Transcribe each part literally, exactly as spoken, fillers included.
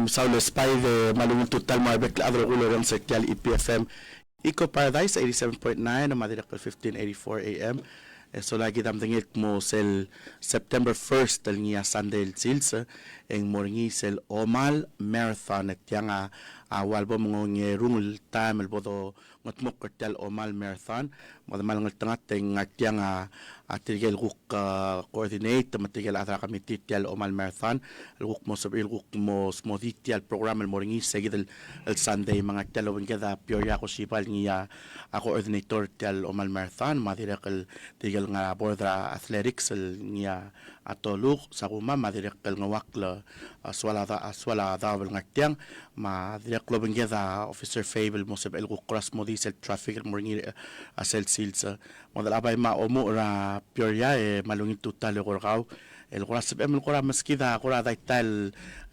Mesaul e Spide, me a ungil tutau el mo er a bek el chad el rokui el orrenges er tia el E P F M Eco Paradise eighty-seven point nine, me a dirrek el fifteen eighty-four A M. E sola kid a medengei el kmo sel September first el ngii a Sunday el sils, e ng mo er ngii sel Omal Marathon, e tiang a, a ua lebo mongerung el taem el bo do ngetmokl er tia el Omal Marathon. Me kede mal ngeltengat e ng ngar tiang a, a tirke el kuk, a, coordinate, me tirke el chad er a committee er tia el Omal Marathon, el kuk mo sebechir el kuk mo smodii tia el program el mo er ngii se kid el, el Sunday. Me ng ngar tia el obengked a Peoria Koshiba el ngii a, a coordinator er tia el Omal Marathon, me a dirrek el tirke el ngar er a board er a athletics el ngii a a Toluk, Sakuma, me a dirrek el Ngeuakl, a, Sualada, a, Sualadaob el ngar tiang, me a dirrek el obengked a Officer Fabe el mo sebechel el kuk kora smodii sel traffic el mo er ngii, a, sel sils. Me kede bai me a omuchel er a Peoria, e me a ungil tutau el eko er kau el kora sebechem el kora meskid a kora daitai el,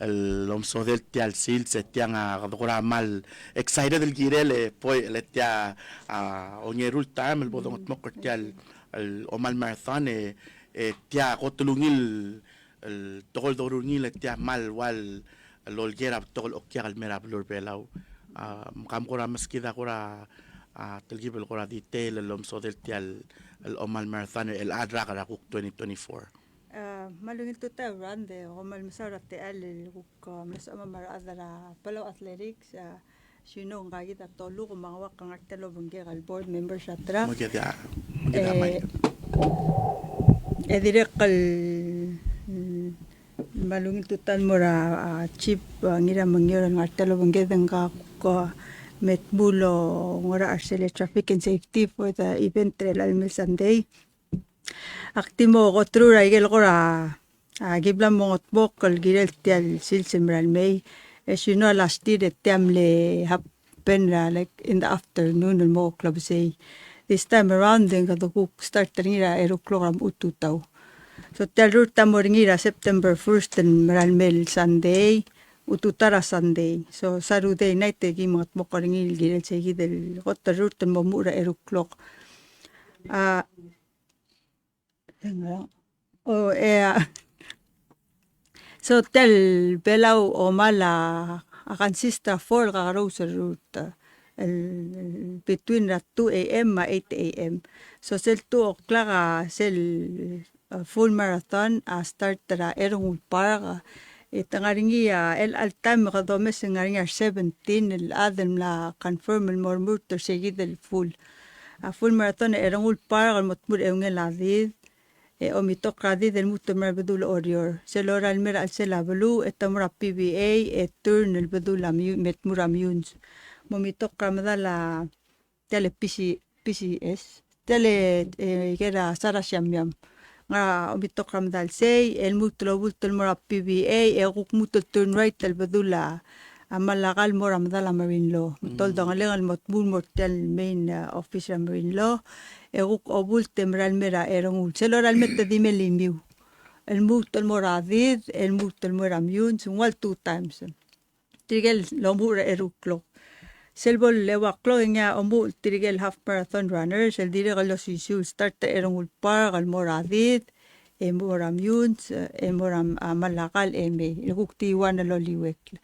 el omesodel tia el sils, e tiang a kede kora mal excited el kirel, e poi, le tia, a, ongeru el taem el bo dongedmokl er tia el, el Omal Marathon, e, e tia kot el ungil el tekoi el doruul er ngii el tia mal ua el olker a betok el okiak el mei er a beluu er a Belau. A, me kam kora meskid a kora, a, telkib el kora detail el omesodel tia el, el Omal Marathon el chelecha el rak er a kuk twenty twenty-four. A, me a ungil tutau el Rand, e kom kmal mesaul er a techall el kuk, a, mle sebechemam me a rechad er a Palau Athletics, a, Sino, ngka kid a Toluk me a Ngeuakl el ngar tia el obengkek el board members er a trak. Me kede, me kede, e, mai. E dirrek el, mm, me a ungil tutau el mo er a, a, Chief, a, Ngiramengior el ngar tia el obengked e ngka kuk, a, me dmu el ngerachel sel traffic and safety for the event er chelecha el mei el Sunday. Ak di mo go through er a ikel kora, a, ki bla mo ngetmokl el kirel tia el sils el mera el mei. E Sino, a last year e tia mle happen er a, like, in the afternoon el mo klebesei. This time around e ng kede kuk start er ngii er a eru el klok er a mechut el tutau. So tia el route a mo er ngii er a September first el mera el mei el Sunday, mechut el tutau er a Sunday. So Saturday night e ki mengetmokl er ngii el kirel se kid el kot el route el mo muchel er a eru el klok. A, O, e, a. So tia el Belau Omal a, a consist er a four el kakerous el route, el, el between er a two A M me a eight A M. So sel two o'clock a sel, a, full marathon a start er a Ernguul Park, a, E te ngar er ngii a, el, el time me kede omes e ng ngar er ngii a seventeen el chad el mla confirm el mo remurt er se kid el full. A full marathon er a Ernguul Park el mo tmuu er a eungel a did, e omitokl er a did el lmuut el mo er a bedul Oreor. Sel lorael el mei er a chelsel a beluu, e te mo er a P V A, e turn el bedul a Meyuns, me tmuu er a Meyuns. Momitokl er a medal a tia el P C, P C S. Tia el, e, ikel a Sarasiamiam. Ngera omitokl er a medal sei, el lmuut el obult el mo er a P V A, e kuk lmuut el turn right el bedul a, a Malakal el mo er a medal a Marine Law. Me te oldengelengel el mo tmuu el mo er tia el main, a, office er a Marine Law, e kuk obult e merael el mei er a Ernguul. Sel lorael el mei e te di mei el imiu. El lmuut el mo er a did, el lmuut el mo er a Meyuns, ng ua el two times. Tirke el omuchel er a eru el klok. Sel bo el eua el klok e ngii a omuchel tirke el half marathon runners, el dirrek el osisiu el start er a Ernguul Park el mo er a did, e mo er a Meyuns, e mo er a, a, Malakal e mei, el kuk di one el oliuekl.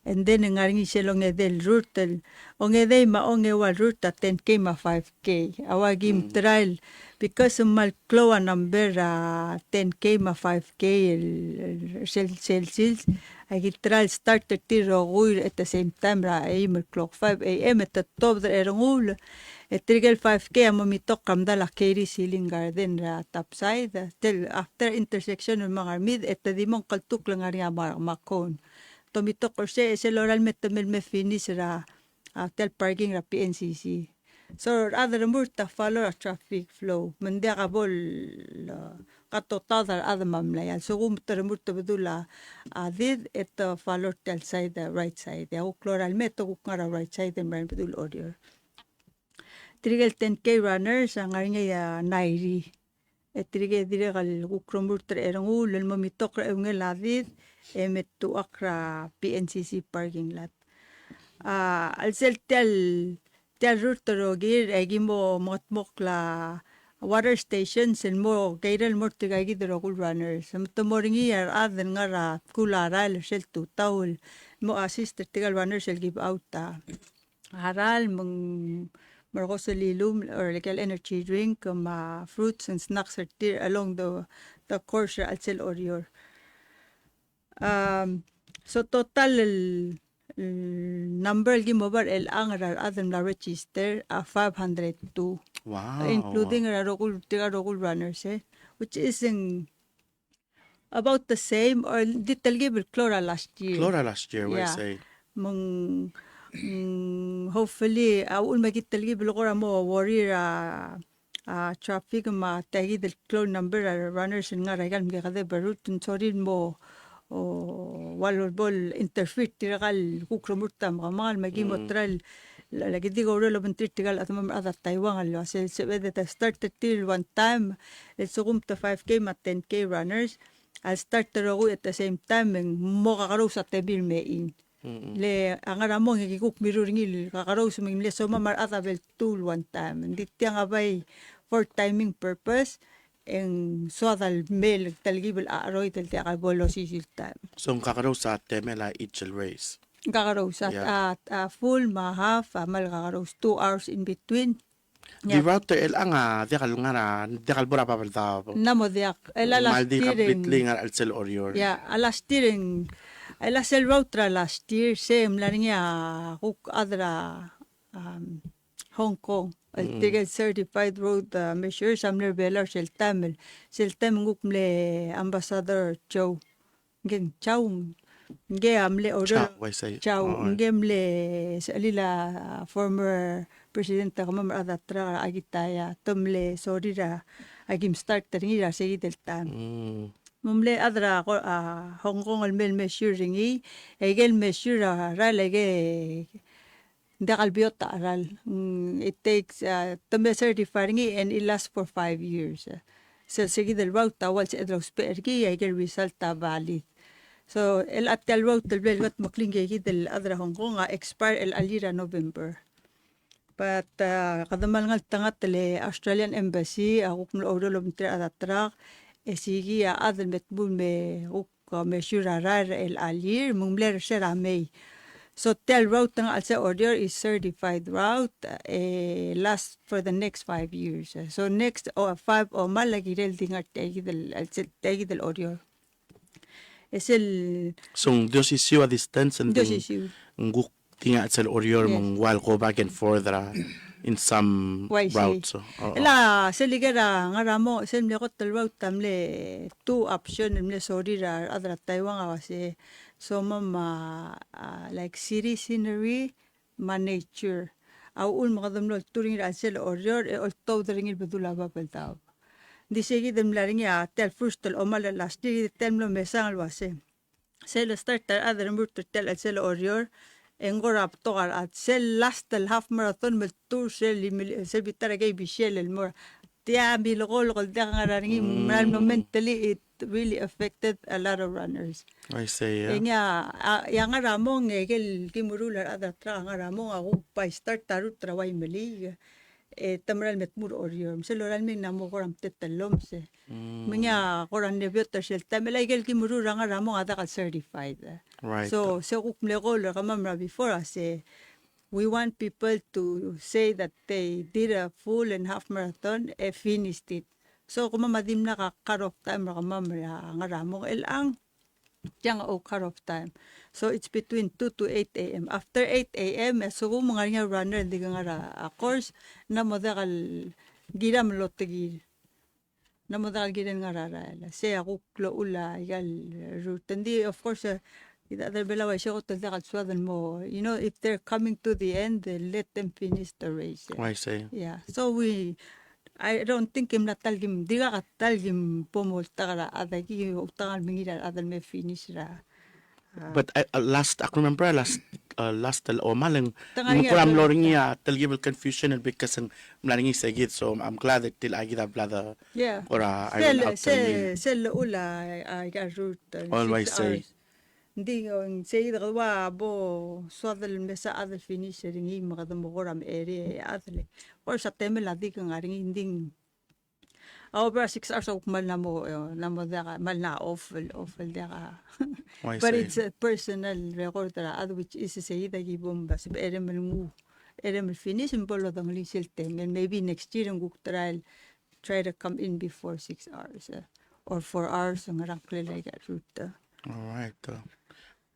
And then ng ngar er ngii sel ongedei el route, el ongedei me a ongeua el route a ten K me a five K. A ua ki mterael, because ng kmal klou a number er a ten K me a five K el, el sel, sel sils, a ki terael start er tir el rokui at the same time er a eim el klok, five A M, e te tuobed er a Ernguul, e tirke el five K a momitokl er a medal a Katy Ceiling Garden er a top side, tel after intersection el mo ngar er a mid, e te di mo ngkltuk el ngar er ngii a ma, ma cone. Te omitokl er sei, e sel lorael el mei e te mei el me finish er a, a, tia el parking er a P N C C. So, a rechad el remurt a follow er a traffic flow. Me ng diak a bo el, a, katotaod a rechad me a mlai. A lsekum te remurt el bedul a, a did, e te follow er tia el side, a right side. E a kuk lorael el mei, e te kuk ngar er a right side, e merael el bedul Oreor. Tirke el ten K runners a ngar er ngii a ninety. E tirke dirrek el kuk remurt er a Ernguul el momitokl er a eungel a did, e me tuchakl er a P N C C parking lot. A, a chelsel tia el, tia el route el rokir, e ki mo mengetmokl a water stations el mo kirel el mo er tirka kid el rokui el runners. Me te mo er ngii a rechad el ngar er a bkul a rael er sel tutau el mo assist er tirka el runners el give out a, a ralm, me ng, me ng ko sel ilumel, or like el energy drink, me a fruits and snacks er tir along the, the course er a chelsel Oreor. Um, so total el, el number el ki mo oba er chelechang er a rechad el mla register a five hundred two. Wow. Including er a rokui, tirka el rokui el runners, e. Which is in about the same, or di telkib el klou er a last year. Klou er a last year, uaisei. Me ng, mm, hopefully, a uchul me ki telkib el kora mo worry er a, a traffic me a tia kid el klou el number er a runners el ngar er aika el mekekedeb el route, ng sorir el mo, o, ua lebo el interfere tirka el kuk remurt a mekemanget, me ki mo try el, le, le ki di ko oureor el obengterir tirka el chedemam er a rechad er a Taiwan el uasei, sebeched e te start er tir el one time, el sekum te five K me a ten K runners, a start er a rokui at the same time, me ng mo kakerous a temir me ng. Le a ngar er a mong e ki kuk mirruul er ngii el kakerous me ng mle somam a rechad a bel two el one time. Ng di tiang a bai for timing purpose, e ng soad el mei el telkib el cheroid el diak bo losisiu el time. So ng kakerous a temel a each el race. Ng kakerous a, yeah, a, a full me a half, a kmal kakerous, two hours in between. Di route er chelechang a diak el ngar er a, diak el bo er a Babeldaob. Ng mo diak, el a last year e ng, completely ngar er a chelsel Oreor. Yeah, a last year e ng, el a sel route er a last year, se ng mla er ngii a kuk chad er a, um, Hong Kong, el tirke el certified road, uh, measures, a mle er a Belau er sel taem el, sel taem e ng kuk mle Ambassador Chow. Ngii a Chow, ngii a mle oureor. Chow, uaisei. Chow, ngii a mle sechelil a former president er kemam er a rechad er a Taiwan, a Akitaya, te mle sorir a, a kim start er ngii er a sekid el taem. Me ng mle chad er a Hong Kong el mei el measure er ngii, e aike el measure a rael e aike Ng diak el beot a cheral. Mm, it takes, uh, te mle certify er ngii and it lasts for five years. Se, sekid el route a ua el sebeched el ousbech er ngii, aike el result a valid. So, el a tia el route el bla el kot meklii ngii kid el chad er a Hong Kong a expire er a year er a November. But, uh, kede mal ngeltengat el Australian Embassy a kuk mlo oureor el obengterir a rechad er a truck, e sikii a chad el me tmuu el me kuk ko measure a rael er a year, me ng mle er se er a Mei. So tia el route er a chelsel Oreor is certified route, e last for the next five years. So next, o, five, o, mal a kirel di ngar tia kid el, el, tia kid el Oreor. E sel. So ng di osisiu a distance, ng di osisiu. Ng kuk Tia a chelsel Oreor me ng ua el go back and forth er a in some routes. Uaisei. Chelecha sel ikel ngar er a mong, sel mle kot el route a mle two option el mle sorir a rechad er a Taiwan a uase somam a, a, like, city scenery me a nature. A uchul me kede mlo oltuu er ngii er a chelsel Oreor e oltoud er ngii el bedul a Babeldaob. Ng di se kid el mla er ngii a tia el first el omal er a last year, tia el mlo mesang el uase sel start a rechad el remurt er tia el chelsel Oreor, e ng kora betok a rechad. Sel last el half marathon me le tour sel, sel bita er a K B C L el mo er a. Tia milkolk el diak ngar er ngii, me a le mentally it really affected a lot of runners. Uaisei, yeah. E ngii a, a, e a ngar er a mong, e ikel ki meruul a rechad er a truck a ngar er a mong a kuk bai start a route er a Waimeliik. E te mera el me tmuu er a Oreor. Me sel lorael mei e ng mo kora mtetellomes. Me ngii a kora mle beot er sel taem el a ikel ki meruul a ngar er a mong a diak el certified. Right. So, se kuk mle goal er kemam er a before a se, we want people to say that they did a full and half marathon, e finished it. So, kemam a dimlak a cut off time er kemam er a ngar er a mong el ang. Tiang a cut off time. So it's between two to eight A M. After eight A M, e a lsekum ng ngar er ngii a runner el di ngar er a course, ng mo diak el kiram el otekir. Ng mo diak el kirel ngar er a rael. Se a kuk locha aika el route. Ng di, of course, e, kid a chad er a Belau a isei a kot el diak el soad el mo, you know, if they're coming to the end, let them finish the race. Uaisei. Yeah. So we, I don't think e mla ta el kim, dirkak ta el kim bo moltak er a chad, aki outekangel el mengiil er a rechad el me finish er a. But I, uh, last, ak remember last, uh, last el omal e ng kora mlo er ngii a telkib el confusion el because ng mla er ngii se kid, so I'm glad that tia kid a bla de kora iron out er ngii. Sel, sel uchul a, a, aika el route, uh, six hours. Ng di, o, ng sei de kede ua bo soad el mesa chad el finish er ngii me kede mo kora mechei a chad el. Kora sa temel a dik ngar er ngii, ng di ng A over a six hours a kuk mal na mo, eh, na mo diak a, mal na off el, off el diak a. Oh, I see. But it's a personal record er a chad, which is se kid a ki bo mba sebechem el nguu, cherem el finish me bo lodengelii sel taem. And maybe next year ng kuk try, try to come in before six hours, eh, or four hours, ngerang klel aika el route. All right, uh.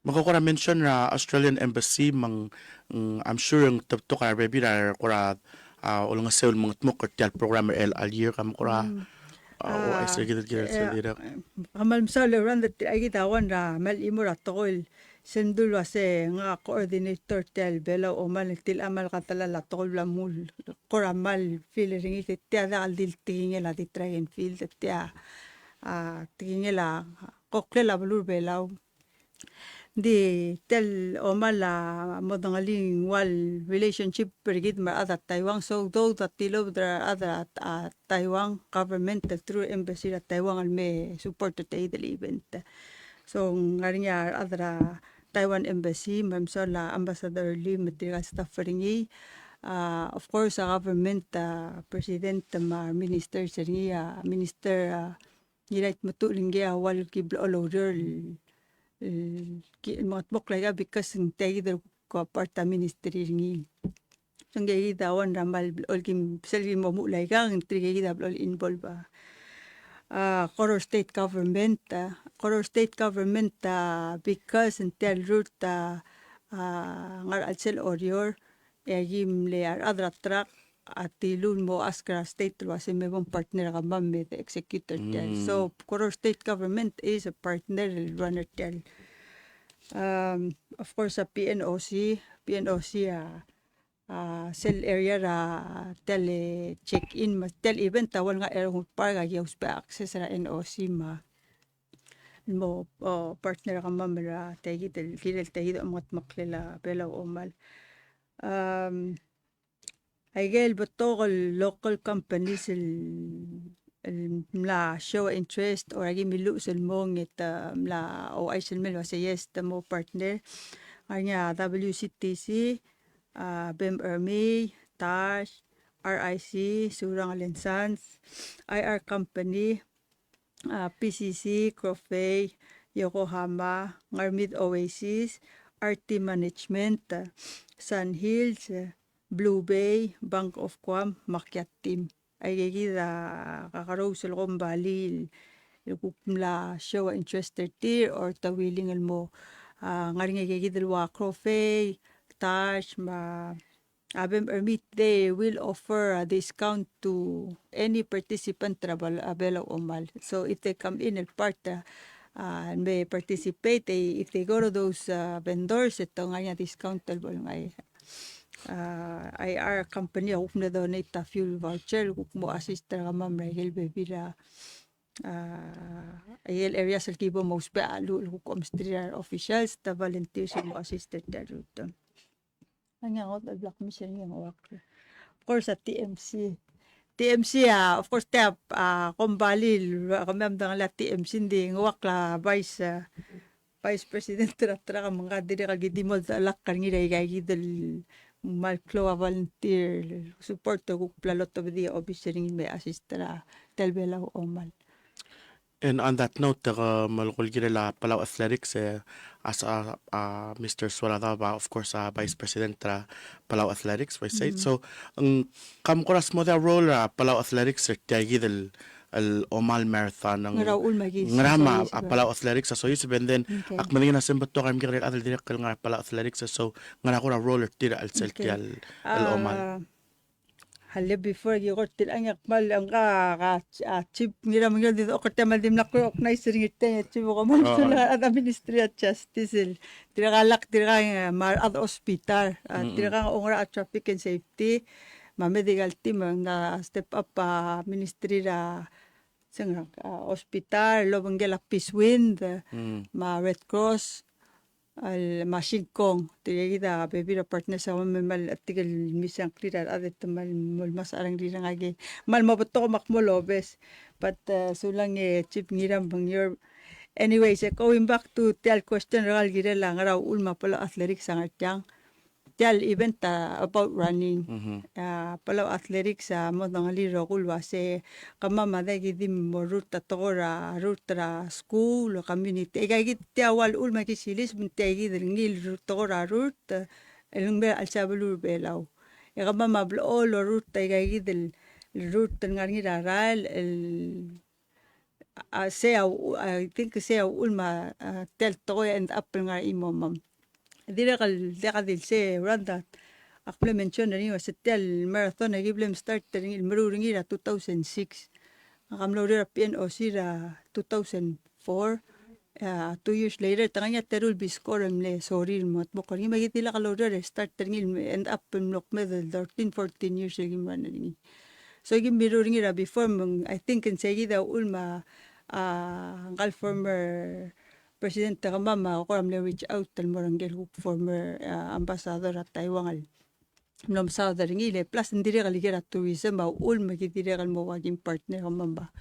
Me ke kora mention er a Australian Embassy, me ng, mm, I'm sure ng te betok a rebebil er a kora, a, olengeseu el mengetmokl er tia el program er chelecha el year, ka me kora, mm, a, uaisei kid el kirel sel dirrek. Kmal mesaul el run er tia kid a one er a kmal chimo er a tekoi el sel mdu el uase ngak a coordinator er tia el Belau Omal, tia el kmal kede lak a tekoi el bla mle kora kmal feel er ngii, tia diak el di tekingel a di track and field, tia, a, tekingel a koklel a beluu er a Belau. Ng di tia el Omal a mo dengelii ng ua el relationship er kid me a rechad er a Taiwan. So though a tilobed er a rechad er a, a, Taiwan government through embassy er a Taiwan el me support er tia el event. So ng ngar er ngii a rechad er a Taiwan Embassy, me a mesaul a Ambassador Lee me tirka el staff er ngii. A, of course, a government, a, president me a ministers er ngii, a, minister, a, Ngiraitmetuchl Ngei a ua el ki blechoel oureor el, el ki, el mengetmokl aika because ng tia kid el kuk part er a ministry er ngii. So ngii kid a one er a kmal blechoel kim, sel kim omuchel aika, ng tirke kid a blechoel involve a, a, Koror State Government, a, Koror State Government, a, because ng tia el rurt a, a, ngar er a chelsel Oreor, e aki mle a rechad er a truck a tiluu el mo ask er a state el uase me bo mpartner er kemam me de execute er tia el. Mm. So Koror State Government is a partner el run er tia el. Um, of course, a P N O C, P N O C a, a, sel area er a tia el check-in, me tia el event a ua el ngar er a Park, aki ousbech a access er a N O C me a el mo, o, partner er kemam er a tia kid el, kirel tia kid el omengetmeklel a Belau Omal. Um, Aike el betok el local companies el, el mla show interest, or aki miluches el mong e te mla ouchais el mei el uase yes, te mo partner. Ngar er ngii a W C T C, a, Bem Ermey, Tash, R I C, Surangel and Sons, I R Company, a, P C C, Crofei, Yokohama, Ngermid Oasis, R T Management, a, Sun Hills, a, Blue Bay, Bank of Guam, me a Kiat Team. Aike kid a kakerous el kombalii el kuk mla show a interest er tir, or te willing el mo, a, ngar er ngii aike kid el ua Crofei, Tash, me a A Bem Ermey, they will offer a discount to any participant er a Bel-, a Belau Omal. So if they come in el part, uh, uh, and may participate, they, if they go to those, uh, vendors, e te ngar er ngii a discount el bo el ngai. Uh, I R company a kuk mle donate a fuel voucher, kuk mo assist er kemam er a ikel bebil er a, uh, ikel areas el ki bo mousbech a cheluch el kuk omsterir a re officials, te volunteers el mo assist er tia el rurt. Ng ngar er ngii a ngodech el bla kmiis er ngii e ng ua. Of course, a T M C. T M C a, of course, tia, a, kombalii el, a, kemiu a medengelii a T M C, ng di ng ua a vice, a, vice president er a truck me ng dirrek el ki di mo dechelakl er ngii er aika kid el kmal klou a volunteer, support e kuk bla lotobedii a obis er ngii me assist er a tia el Belau Omal. And on that note, te ke melekoi el kirel a Palau Athletics, e, as a, a, Mister Sualadaob a, of course, a Vice President er a Palau Athletics, we say. Mm. So, ng, kam kora smodii a role er a Palau Athletics er tia kid el, el Omal Marathon, ng ngera uchul me aki, ngera me a, a Palau Athletics a soiseb, and then, okay, ak medengei a se ng betok a remekekerei el chad el dirrek el ngar er a Palau Athletics, so, ngera kora role er tir er a chelsel, okay, tia el, el Omal. A, A le before ki kora tir a ngak kmal ngka a, a Chief Ngiramengior di doker tia me dimlak recognize er ngii tia e Chief, ko kmal, oh, sulang a Ministry of Justice el tirka lak, tirka, e, me a rechad er a hospital, a, mm, tirka a ongerachel a traffic and safety me a medical team a step up a ministry er a, se ng, a, hospital, el obengkel a Peace Wind, mm, me a Red Cross, el, me a Shin Kong, tirke kid a bebil er a partners a kmal metik el misang kid er a rechad e te kmal mo olmasech a rengrir er ngak e kmal mo betok me ak mo lobes. But, uh, sulang e Chief Ngiramengior. Anyways, e, going back to tia el question er kau el kirel a ngera uchul me a Palau Athletics a ngar tiang. tia el event a about running. A Palau Athletics a mo dengelii el rokui el uase kemam a diak di mo rurt a tekoi er a rurt er a skuul, community. Aika kid tia ua uchul me a ki siliseb me tia kid el ngii el rurt, tekoi er a rurt el ng mei er a chelsel a beluu er a Belau. E kemam a blechoel el orurt aika kid el rurt el ngar er ngii er a rael el a, sei a u-, I think sei a uchul me a, a, tia el tekoi a end up el ngar er a chimam. Dirrek el diak di el sei, Rhonda, ak mle mention er ngii el uase tia el marathon a ki mle start er ngii el meruul er ngii er a two thousand six. Ak mle oureor er a P N O C er a two thousand four. A, two years later, te ngar er ngii a teru el B score el mle sorir el mo dmokl er ngii, me ki di lak loureor el start er ngii el end up el mlo kmeed el thirteen, fourteen years el kim run er ngii. So kim mirruul er ngii er a before me ng, I think, ng sei kid a uchul me a, a, ngka el former president er kemam a kora mle reach out el mo er ngike el kuk former, a, ambassador er a Taiwan el mlo mesaod er ngii, le plus ng dirrek el ikel tourism a uchul me ki dirrek el mo working partner er kemam a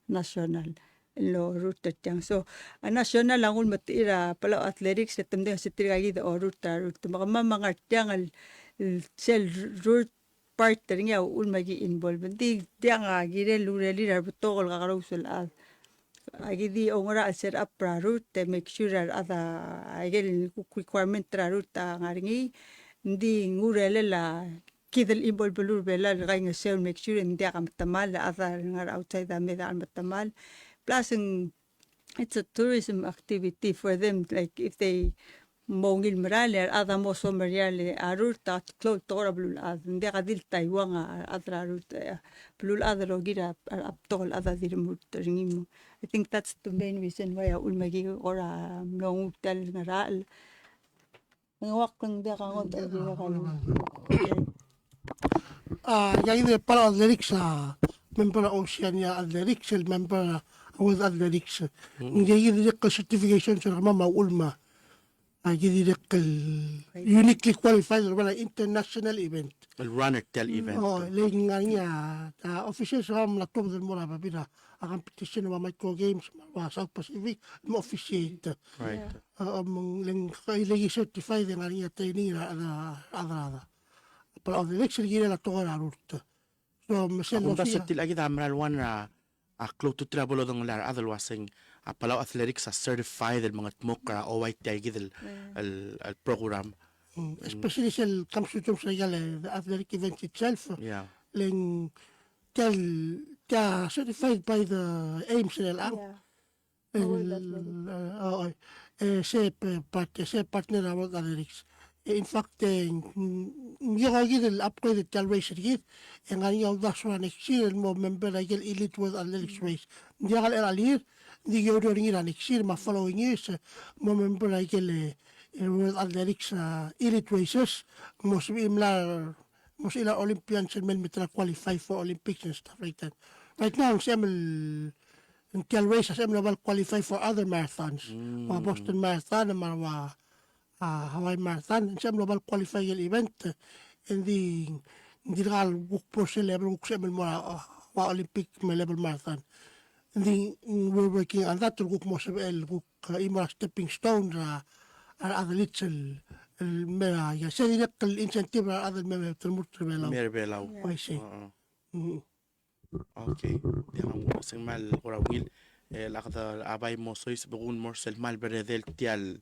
national el orurt er tiang. So a national a nguu el mei er a Palau Athletics, le te mdengei se tirka kid a orurt er a rurt. Me kemam a ngar tiang el, el sel rurt part er ngii a uchul me ki involve. Ng di tiang a kirel urerir a rebetok el kakerous el chad. A ki di oungerachel el set up er a rurt, e make sure a rechad a, a ikel kuk requirement er a rurt a ngar er ngii. Ng di ng urerel a kid el chimo el beluu er a Belau el kaingeseu el make sure ng diak a metemall, a chad el ngar er a outside a me diak a metemall. Plus ng, it's a tourism activity for them, like, if they mo ungil merael, e a rechad a mo someriar, e a rurt a klou el tekoi er a beluulechad. Ng diak di el Taiwan a rechad er a rurt, e a beluulechad el rokir a, a, a betok el chad a di remurt er ngii. I think that's the main reason why a uchul me ki kora mlo nguu tia el ngerachel. Ng ua keng diak a ngodech el dirrek el. A, ia kid el Palau Athletics a member er a Oceania Athletics, el member er a World Athletics. Ng di kid dirrek el certification er kemam a uchul me a ki dirrek el uniquely qualified er a international event. El runner tia el event. O, le ng ngar er ngii a, a officials er kemam a mla tuobed el mo er a bebil er a competition, ua Micro Games, ua South Pacific, el mo officiate. Right. A, me ng, le ng, le ki certified e ng ngar er ngii a training er a, er a, er a, er a. Palau Athletics el kirel a tekoi er a rurt. So, me sel, a kumdasu e tia kid a mera el one er a, a klou a ultutelel a bo lodengelii a rechad el uaseng, a Palau Athletics a certified el mengedmokl er a ua tia kid el, el, el program. Mm, especially sel comes to terms like, uh, the athletic events itself. Yeah. Le ng tia el, tia certified by the AIMS er chelechang. Yeah. El, eh, o, eh, se, eh, part-, se partner er a World Athletics. Eh, in fact, eh, ng, ng, ng, kid el upgrade er tia el race er kid, e ng ngar er ngii a uldasu er a next year el mo member er a ikel Elite World Athletics race. Ng diak el chelecha el year, ng di oureor er ngii er a next year, me a following years, eh, mo member er a ikel, eh, World Athletics, ah, Elite Races, mo sebechir el mla mo sebechir a Olympians el mei el me try qualify for Olympics and stuff like that. Right now, ng sebechem el, ng tia el race a sebechem el oba el qualify for other marathons. Mm. Ua Boston Marathon, me a ua, ah, Hawaii Marathon, ng sebechem el oba el qualify el event, e ng di, ng dirkak el kuk bo er sel level el kuk sebechem el mo er a, ah, ua Olympic me a level marathon. Ng di, mm, we're working on that, el kuk mo sebechel el kuk, eh, chimo er a stepping stone er a, er a athletes el, el mei er a, ia, se dirrek el incentive er a rechad el mei, mei el murt er a Belau. Mei er a Belau. Uaisei. Oo. Mm. Okay. Diak a mo seng kmal kora ungil. E le kede a bai mo soiseb e kuk mo er sel kmal beredel tia el,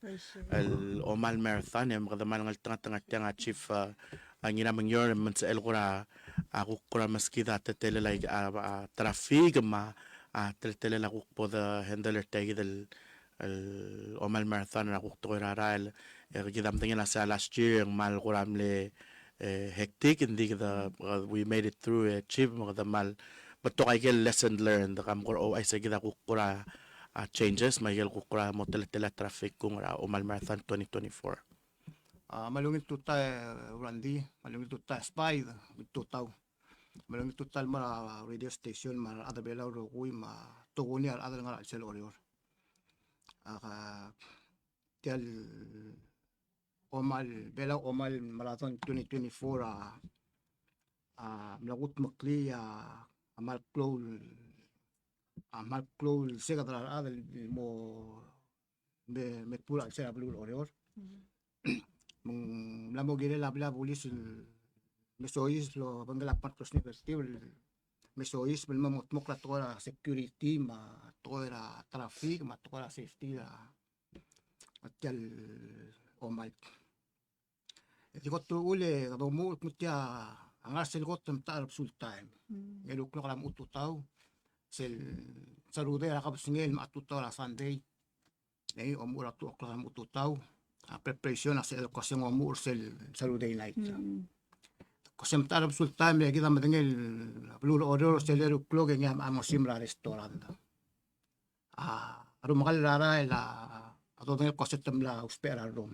el Omal Marathon, e me kede kmal ngeltengat er ngii a tiang a Chief, eh, a Ngiramengior, me ng sebechel kora, a kuk kora meskid a teletelel a, a, a traffic me a, a teletelel a kuk bo de handle er tia kid el, el Omal Marathon er a kuk tekoi er a rael. E kid a medengei el uase a last year e ng kmal kora mle, eh, hectic, ng di kede, eh, we made it through, eh, Chief, me kede kmal betok a ikel lesson learned, e kede kora ouchais a kid a kuk kora, a, changes, me a ikel kuk kora mo teletelel a traffic kung er a Omal Marathon twenty twenty-four. A, me a ungil tutau, e, Randy, me a ungil tutau, Spide, ungil tutau. Me a ungil tutau el mo er a radio station, me a rechad er a Belau el rokui, me a tokuni a rechad el ngar er a chelsel Oreor. A, ka, tia el Omal, Belau Omal Marathon twenty twenty-four a, a, mla kudmeklii a, a kmal klou el, a kmal klou el seked er a rechad el mo me, me dmu er a chelsel a beluu er Oreor. Mhm. Me ng mla mo kirel a blil a bulis el mesois el obengkel a part er a osengel er tir el mesois me lmo mo dmokl a tekoi er a security me a tekoi er a traffic me a tekoi er a safety er a tia el omalt. E di kot el uchul e kede omuchel el kmo tia a ngar sel kot el metacherbesul el subtaem. Mm. Ngeru el klok er a mechututau, sel Saturday er a kebesengei el mechututau er a Sunday. E omuchel er a two o'clock er a mechututau. A preparation a sebeched el kmo se ng omuchel er sel Saturday night. Mm. Kmo se metacherbesul el subtaem e kid a medengei el beluu er a Oreor er sel eru el klok e ngii a mo simer er a restaurant. A rumekall er a rael a dodengei el kmo se te mla ousbech er a rrom.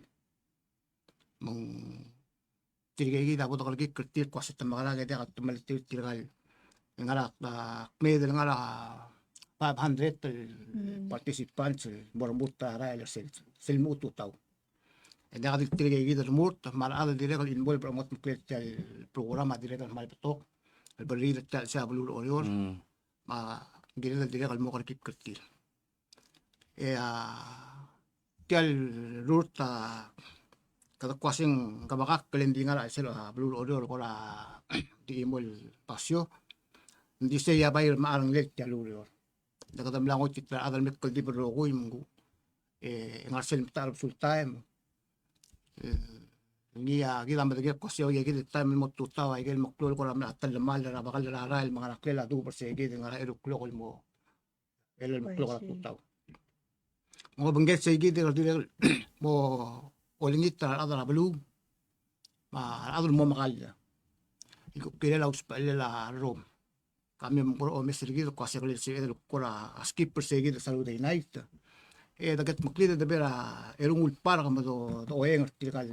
Me ng tirke kid a bo dekerekikl er tir el kmo se te mekera e diak el temall er tir tirka el ngar er a, a, kmeed el ngar er a five hundred el participants el mo remurt er a rael er sel, sel mechututau. E diak di tirke kid el remurt, me a rechad el dirrek el involve er a ngodmeklel tia el program a dirrek el kmal betok el berriid er tia el chelsel a beluu er a Oreor. Mm. Me ng kired el dirrek el mo kerekikl er tir. E a tia el rurt a kede kmo se ng kebekakl e ng di ngar er a chelsel a beluu er a Oreor el kora di chimo el basio. Ng di sei a bai er a mechar a ngelel tia el ureor. Ng di kede mla ngoititerir a rechad el me kldibel el rokui me ng kuk, e, ngar sel metacherbesul el subtaem. E, ngii a kid a medengei el kmo se, oia, kid el taem el mo tutau a ikel meklou el kora mla telemall er a bekall er a rael me a ngeraklel a dubech er se kid el ngar er a eru el klok el mo el el meklou er a tutau. Me ng obengkel sei kid el dirrek el mo olengit er a rechad er a beluu me a rechad el mo mekall. Ng kuk kirel a usbechel a rrom. Ka mei me ng kora omes er kid el kmo se ng sebeched el kora skip er sei kid el Saturday night. E de ketmeklii e de bo er a erung el park me do, doeng er tirka el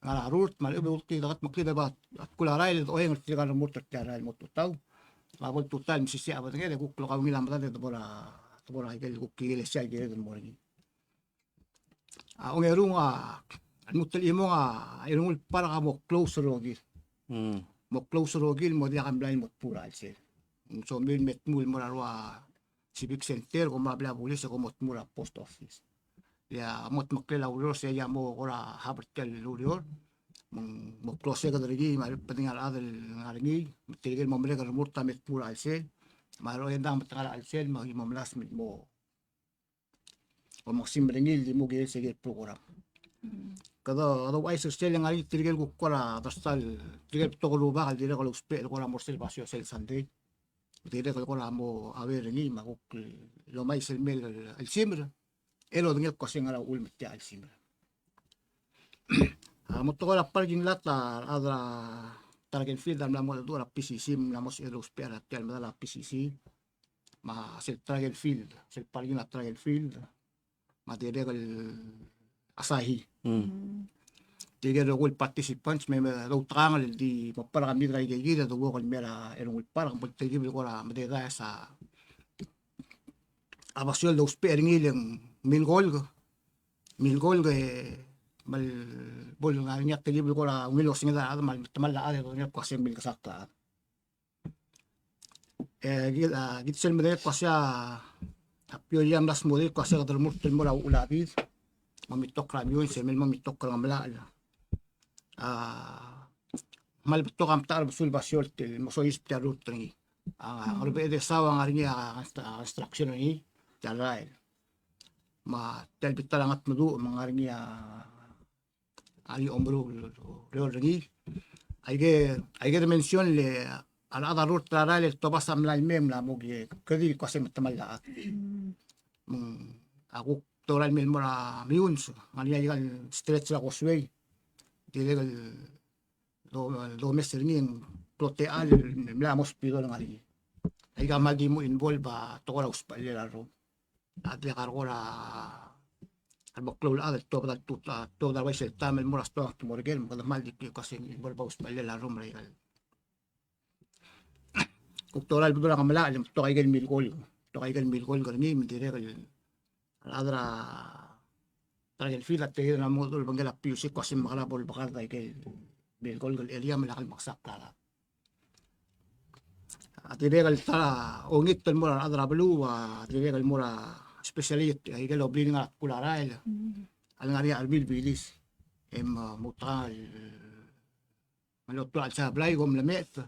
ngar er a rurt, me a lechub e kuk di de ketmeklii e de bo er a tkul a rael e doeng er tirka el remurt er tia el rael el mo tutau. Me a bo el tutau el mesisiich a bedenged e kuk locha ungil a medad e de bo er a, de bo er a ikel kuk ikelesia el kired el mo er ngii. A ongerung a, a lmuut el chimong a erung el park a mo close el rokir. Mm. Mo close el rokir el mo diak a mlai el mo tmuu er a chelsel. Ng somiu el me tmuu el mo er a rua Civic Center, kom mo er a blil a bulis e kom mo tmuu er a post office. Ia, mo dmeklel a ureor, se ia mo kora half er tia el ureor. Me ng mo close e kede er ngii, me a rebedengel a rechad el ngar er ngii, me tirke el mo merek el remurt a me tmuu er a chelsel. Me a ro e ng dang me te ngar er a chelsel, me aki mo melasem el mo, mo mesimer er ngii el di mo kirel sei kid el program. Kede, kede ouchais er sel ngar er ngii tirke el kuk kora dersal, tirke el betok el rubak el dirrek el ousbech el kora mo er sel basio sel Sunday. Dirrek el kora mo aware er ngii me a kuk lomais el mei el chesimer. E lodengei el kmo se ng ngar er a uchul me tia el chesimer. A mo tekoi er a parking lot a rechad er a track and field a mla mo mengedecheduch er a P C C, mla mo sebeched el ousbech er tia el medal a P C C. Me a sel track and field, sel parking er a track and field. Me a dirrek el Asahi. Mm. Tirke el rokui el participants me, me doutekangel el di mo park a mid er a ikei kid e douok el mei er a erung el park, me bo el telkib el kora mededaes a, a basio el dousbech er ngii el ng milkolk. Milkolk e, me a lebo el ngar er ngii a telkib el kora ungil osenged a rechad me a temall a chad e dodengei el kmo se ng milkesakl a chad. E, kid, a, kid sel medengei el kmo se a, a pioia a mla smodii el kmo se kede remurt el mo er a uchul a bid. Mo mitok er a miuns, e me lmo mitok er a ngemelachel. A, kmal betok a metacherbesul el basio el mo soiseb tia el rurt er ngii. A, Ngerbeched e Sau a ngar er ngii a, a construction er ngii, tia el rael. Me tia el bita er a Ngatmeduch me ng ngar er ngii a a di omeruul el ureor er ngii. Aike, aike de mention le a rechad a rurt er a rael el tobas a mlai el mei e mla mo ki, kede di kmo se ng metemall a chad. Mm. Me ng, a kuk dorael el mei el mo er a miuns, ngar er ngii aika el stretch er a causeway. Dirrek el do, domes er ngii e ng klou a techall el mla mo speed el ngar er ngii. Aika a kmal di mo involve a tekoi er a usbechel a rrom. A diak a kora, a remeklou el chad el tuobed a, tu, a, tuobed a uaisei el taem el mo er a stoang te mo er ker, me kede kmal di kmo se ng involve a usbechel a rrom er a ikal. Kuk dorael el bedul a ngemelachel, me betok aike el milkolk, betok aike el milkolk er ngii, me dirrek el, a rechad er a track and field a tirke el mla mo mengedecheduch el obengkel a P U C el kmo se ng mekera bo lebekard aike el milkolk el area me lak el mekesakl a rechad. A dirrek el ta er a ongit el mo er a rechad er a beluu, a dirrek el mo er a, especially aike el obliil el ngar er a tkul a rael. Mm. A lengar er ngii a Cherubil Village. e mo, mo ta el, me lotu a chelsel a blai, kom lemeet,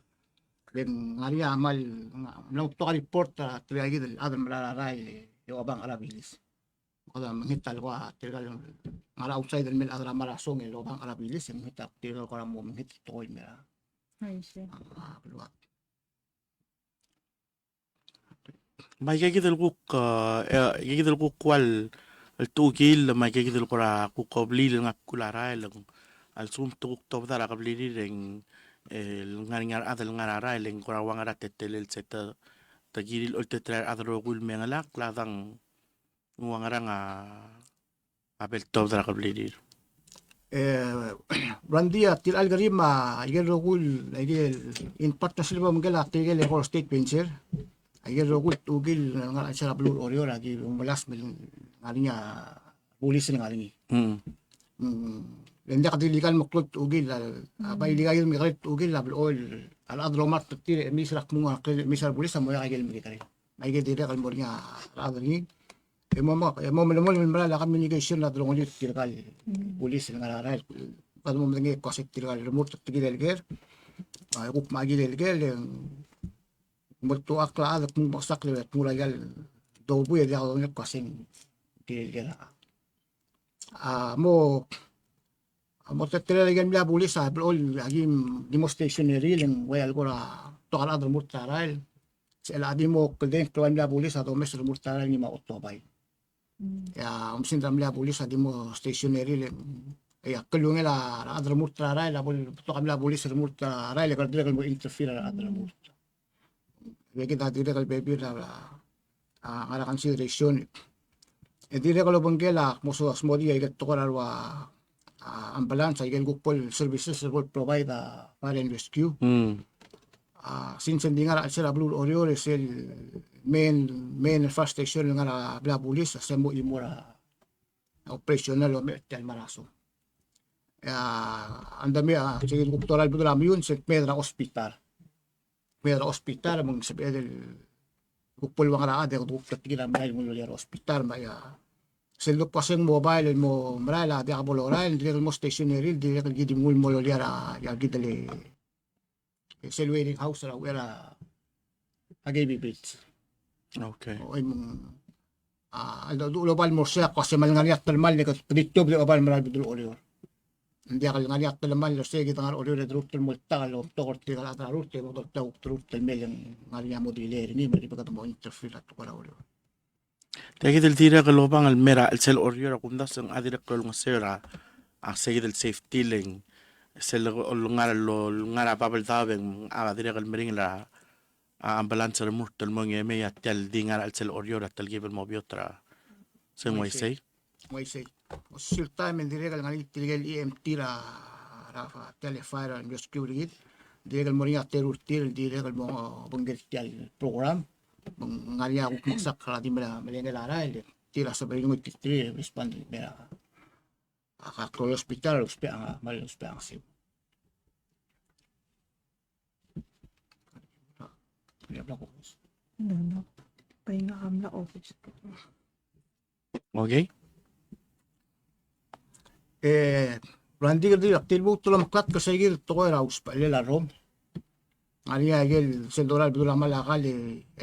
le ng ngar er ngii a kmal, ng mla mo betok a report er tirka kid el chad el mla er a rael e obang er a bilis. Kede mengit a le kora tirka el ngar er a outside el mei el chad er a Marasong el obang er a bilis, e mengit a tirka el kora mo mengit el tekoi el mei er a, I see, a, beluad. Me aika kid el kuk, e, aika kid el kuk ua el, el tekingel, me aika kid el kora kuk blil el ngar er a bkul a rael, a lsekum te kuk tobed er a keblirir e ng, e, el ngar er ngii a rechad el ngar er a rael e ng kora ua ngera a teletelel se te, te kirir el oltetelel a rechad el rokui el mengelakl, a dang ua ngerang a, a bel tobed er a keblirir. E, Randy, a tirka el kerim a ikel rokui el, ikel in partnership me ngike el a tirke el Koror State Ranger. A ikel rokui el tekingel el ngar er a chelsel a beluu er Oreor a ki melasem el ngar er ngii a bulis el ngar er ngii. Mm. Mm. Le ng diak di legal el meklou el tekingel a, a bai legal el meklou el tekingel a blechoel a rechad el omart er tir e mesa er a kmo ng ngar er a kmo ng mesa er a bulis a mo diak a ikel mekekerei. Aike dirrek el mo er ngii a rechad er ngii. E mo, mo, e mo melemolem el merael a communication er a delongelir tirka el bulis el ngar er a rael. Kede mo medengei el kmo se tirka el remurt er tirke el ker, a, e kuk me a kirel el ker, e ng mo oltobed a chad el kmo ng mekesakl e kmo er a ikel dobuil e diak dodengei el kmo se ng kirel el ker a A, mo, a mo teletelel a ikel mle bulis a blechoel a ki di mo stationary le ng ua el kora betok a rechad el remurt er a rael. Sel a di mo kldei e ng klou a mle bulis a domes el remurt er a rael ngii me a otobai. Mm. E a omesingd er a mle bulis a di mo stationary le ng, e a klungel a rechad el remurt er a rael, a bo el betok a mle bulis el remurt er a rael e kede dirrek el mo interfere er a rechad el remurt. Bai kid a dirrek el bebil er a, a, ngar er a consideration. E dirrek el obengkel a kmo se smodii a ikel tekoi er a ua, a, ambulance, a ikel kuk bo el services el bo el provide a fire and rescue. Mm. A, since ng di ngar er a chelsel a beluu er Oreor e sel main, main fire station el ngar er a blil a bulis a se mo chimo er a operational el omes er tia el Marasong. E a, under me a, se kuk ta er a bedul a meiuns e kmeed er a hospital. Kmeed er a hospital me ng sebeched el kuk bo el ua ngera a chad e kuk ta er tir a merael el mo loia er a hospital me a, sel duk kmo se ng mobile el mo merael a diak bo lorael, ng dirrek el mo stationary, ng dirrek el ki di mnguu el mo loia er a, ia kid el e sel waiting house er a uchei er a K B Bridge. Okay. Oi, me ng, a, a ldu-, ldu-, loba el mo er sei a kmo se me a lengar er ngii a telemall e kede di tuobed e oba el merael el bedul Oreor. Ng diak el ngar er ngii a telemall el se kid a ngar er Oreor e de rurt el mo oltak el omtok er tirka el chad er a rurt e bo doltak e kuk de rurt el mei e ng ngar er ngii a mo delay er ngii me a di bo kede mo interfere er a tekoi er a Oreor. Tia kid el dirrek el obang el mei er a chelsel Oreor a kumdasu e ng a dirrek el olengeseu er a, a se kid el safety le ng sel olengar, olengar er a Babeldaob e ng a dirrek el meringel a, a ambulance el remurt el mo ngii e mei a tia el di ngar er a chelsel Oreor a telkib el mo beot er a, se ng uaisei. Uaisei. Osisiu el taem e ng dirrek el ngar er ngii tirke el E M T er a, er a tia el fire and rescue er kid. Dirrek el mo er ngii a teru er tir el dirrek el mo obengkel tia el program. Me ng ngar er ngii a kuk mekesakl er a di mle, mle ngii a rael, tir a sebechir el ngoititerir el respond el mei er a, a, klou el hospital, ousbech a, me a ousbech a ngeseu. No, no. Bai ngak a mla office. Okay. E, Randy, kede di, ak di lmuut el omeklatk er se kid el tekoi er a usbechelel a rrom. Ngar er ngii a ikel sel dorael el bedul a mle kall e,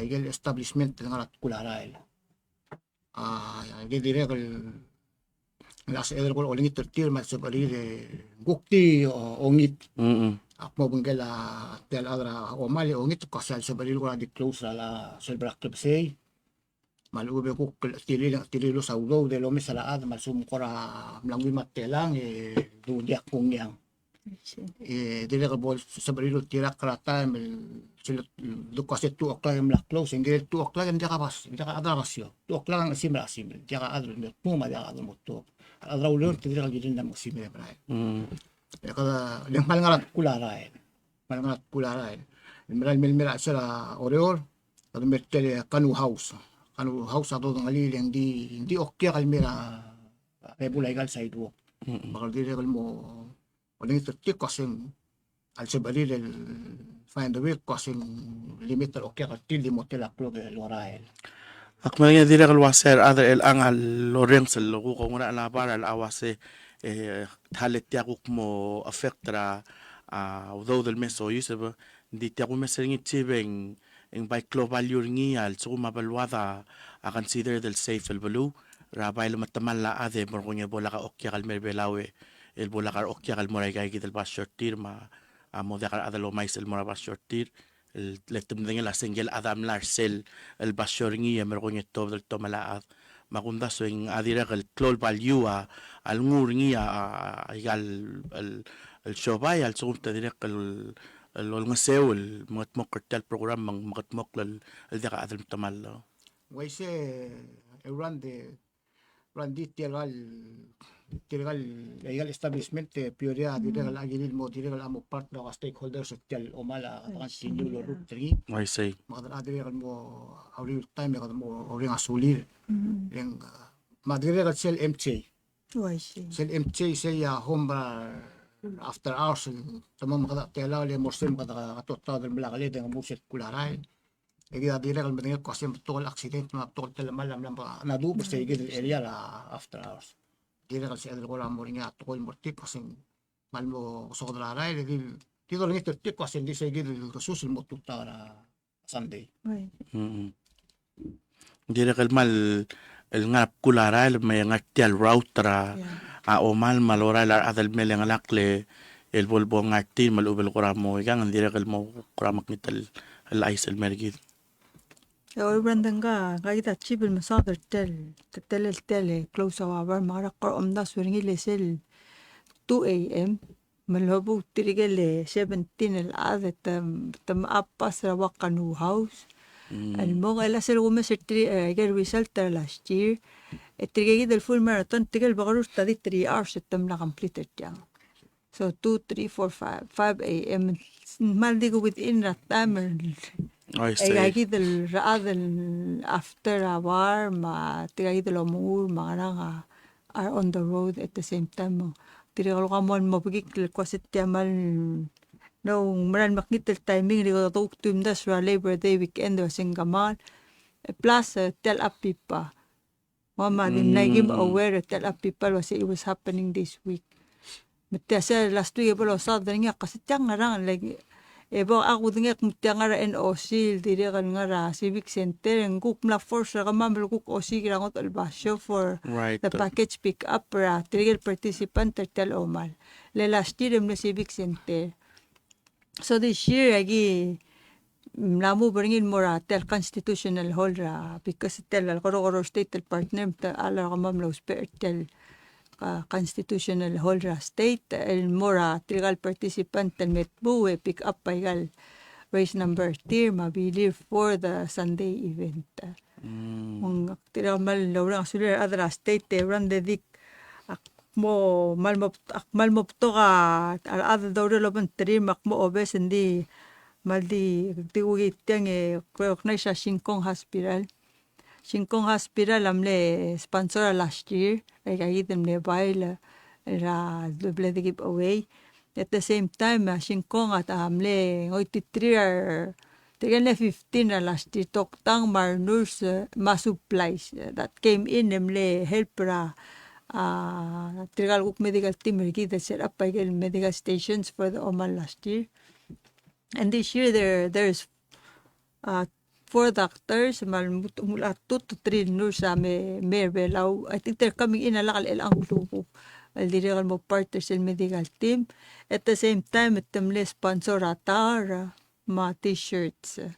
ikel establishment el ngar er a tkul a rael. A, ikel dirrek el, el sebeched el kora olengit er tir me a sebechir e ng kuk di, o, ongit. Mm-mm. Ak mo obengkel a tia el chad er a Omal e ongit el kmo se a sebechir el kora di close er a, sel bo er a klebesei. Me a lechub e kuk el tirir, tirir el lus a udoud el omes a rechad me a lsekum kora mla nguu me a telang e du diak kungiang. E dirrek el bo el sebechir el oltirakl er a taem el sel duk kmo se two o'clock e mla close, e ng kirel two o'clock e ng diak a bas, diak a chad er a basio. Two o'clock e ng chesim er a chesim, diak a chad el mo tmuu me a diak a chad el mo tuobed. A rechad er a ureor te dirrek el kirir el mo chesim e merael. Mm. E kede, le ng kmal ngar er a tkul a rael. Kmal ngar er a tkul a rael. El merael el mei er a chelsel a Oreor, kede mei er tia el Kanu House. Kanu House a dodengelii e ng di, di okiak el mei er a bebul aika el sidewalk. Mm-mm. Me kede dirrek el mo olengit er tir el kmo se ng a lsebechir el find a way el kmo se ng limit er a okiak er tir el di mo tela klok el orael. Ak medengei e dirrek el uase a rechad er chelechang a lorrenges el kuk oungerachel a bar el uase e, ta el tia kuk mo affect er a, a, udoud el me soiseb, e, ng di tia kumes er ngii, Chief, e ng, e ng bai klou a value er ngii a lsekum a beluad a, a considered el safe el beluu, er a bai lemetemall a chad e merekong e bo lak a okiak el mei er a Belau e, el bo lak a okiak el mo er aika kid el basio er tir me a, a mo diak a rechad el omais el mo er a basio er tir, el, le te medengei el a sengel a chad a mla er sel, el basio er ngii e merekong e tobed el tomall a chad. Me a kumdasu e ng a dirrek el klou el value a, a lenguu er ngii a, a, aika el, el, el siobai a lsekum te dirrek el, el olengeseu el mengedmokl er tia el program me ng mengedmokl el, el diak a chad el metemall. Uaisei, e, Randi, Randi, tirka el, tirka el, aika el establishment, e, Peoria, dirrek el, mm, a kirir el mo, dirrek el a mo partner er a stakeholders er tia el omall a, I see, continue el orrurt er ngii. I see. Me kede, a, dirrek el mo, a uriul taem e kede mo, orrenges a sulir. Mm. E ng, a, me a dirrek el sel M J. Oh, I see. Sel M J sei a home, a, after hours, te mo me kede tela le mo er sei me kede, a, total el mla keled e ng mo sel kuk a rael. E kid a dirrek el medengei el kmo a se ng betok el accident me a betok el telemall a mla, me a, ng duubech er se kid el area el after hours. Dirrek el sebeched el kora mo er ngii a tekoi el mo er tir el kmo a se ng kmal mo soak er a rael, e di, di dolengit er tir el kmo a se ng di se kid el kesus el mo tutau er a Sunday. Right. Mm-mm. Dirrek el kmal el ngar er a bkul a rael me ngar er tia el route er a, yeah, a omall me a lorael a rechad el mle chengelakl el bo el bo ngar er tir me a lechub el kora mo ikang, ng dirrek el mo kora mekngit el, el chais el mer kid. E oi, Brandon, ka, ka kid a Chief el mesaod er tia el, tia el, tia el close a bar me a kora omdasu er ngii el sel two A M me lobu tirke el seventeen el chad e te, te mla pass er a Wakanou House. Mm. El mong, el a sel kumes er tir, e, aike el result er a last year. E tirke kid el full marathon, tirke el bekerurt a di three hours e te mla complete er tiang. So two, three, four, five, five A M. Kmal di ko within er a time el, I see, aika kid el rechad el after a bar me tirka kid el omengur me a ngerang a are on the road at the same time. Tirke el kora mo, mo bekikl el kmo se tia kmal, no, ng mera el mekngit el timing, e di kede kuk di omdasu er a Labor Day weekend el uasei ng kmal. E plus, e, tia el Apipa. Me a di mla kim aware er tia el Apipa el uasei it was happening this week. Me tia se last week e bo losaod er ngii a kmo se tia ngerang, like, e bo a kudengei el kmo tia ngar er a N O C el dirrek el ngar er a Civic Center, e ng kuk mla force er kemam el kuk osiik er a ngodech el basio for, right, the package pick up er tirke el participant er tia el omall. Le last year e mle Civic Center. So this year, aki mla move er ngii el mo er a tia el Constitutional Hall er a, because tia el korokoro state el partner, me te, a locha kemam el ousbech er tia el, a, Constitutional Hall er a state, el mo er a tirka el participant el me tmuu e pick up aika el race number er tir me a bilir for the Sunday event. Mm. Me ng tirka el kmal oureng a sulir a rechad er a state, e Brandon, e di ak mo, kmal mo, ak kmal mo betok a rechad el dourel el obengterir me ak mo obes, ng di kmal di, di kuk tiang e recognize a Shin Kong Hospital. Shin Kong Hospital a mle sponsor er a last year, aika kid el mle bail er a, el bla di give away. At the same time, a Shin Kong a ta mle ngoititerir a, tirke el fifteen er a last year, toktang me a renurse, e, me a supplies, e, that came in, e mle help er a, a, tirka el kuk medical team er kid el set up aike el medical stations for the omall last year. And this year there, there's, uh, four doctors, me a lmuut, mla two to three nurse a me, me er a Belau. I think they're coming in a lak el chelechang el klukuk el dirrek el mo part er sel medical team. At the same time, e te mle sponsor a taor me a t-shirts, e,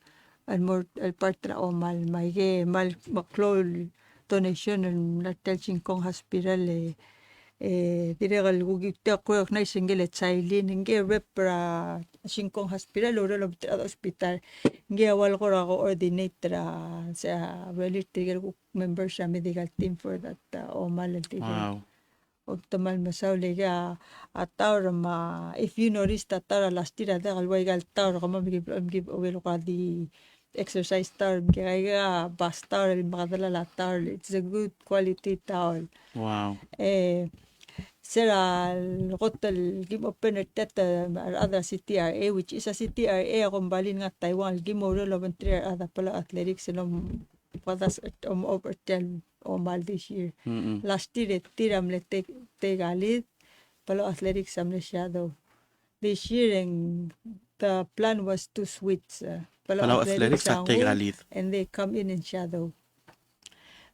el mo, el part er a omall, me aike, me a le, me a klou el donation el mla er tia el Shin Kong Hospital, e, e, dirrek el kuk tia kuk recognize ngike el Chailin, ngike el rep er a Shin Kong Hospital, el oureor el obengterir a hospital, ngike a ua le kora coordinator er a, se a, urerir tirke el kuk members er a medical team for that, uh, omall el dirrek. Wow. Ak kmal mesaul e aike a taor me a, if you notice, a taor er a last year a diak el ua aika el taor er kemam el ki, ki, el kora di exercise taor, me aika a bas taor el mekedelal a taor, it's a good quality taor. Wow. E, se er a kot el kim open er tia a rechad er a C T R A, which is a C T R A a kombalii el ngar er a Taiwan el kim oureor el obengterir a rechad er a Palau Athletics el om, omeob er tia el omall this year. Mm-mm. Last year e tir a mle take, take a lead, Palau Athletics a mle shadow. This year, e ng the plan was to switch, uh, Palau Palau Athletics Athletics a a take a nguu, lead. And they come in and shadow.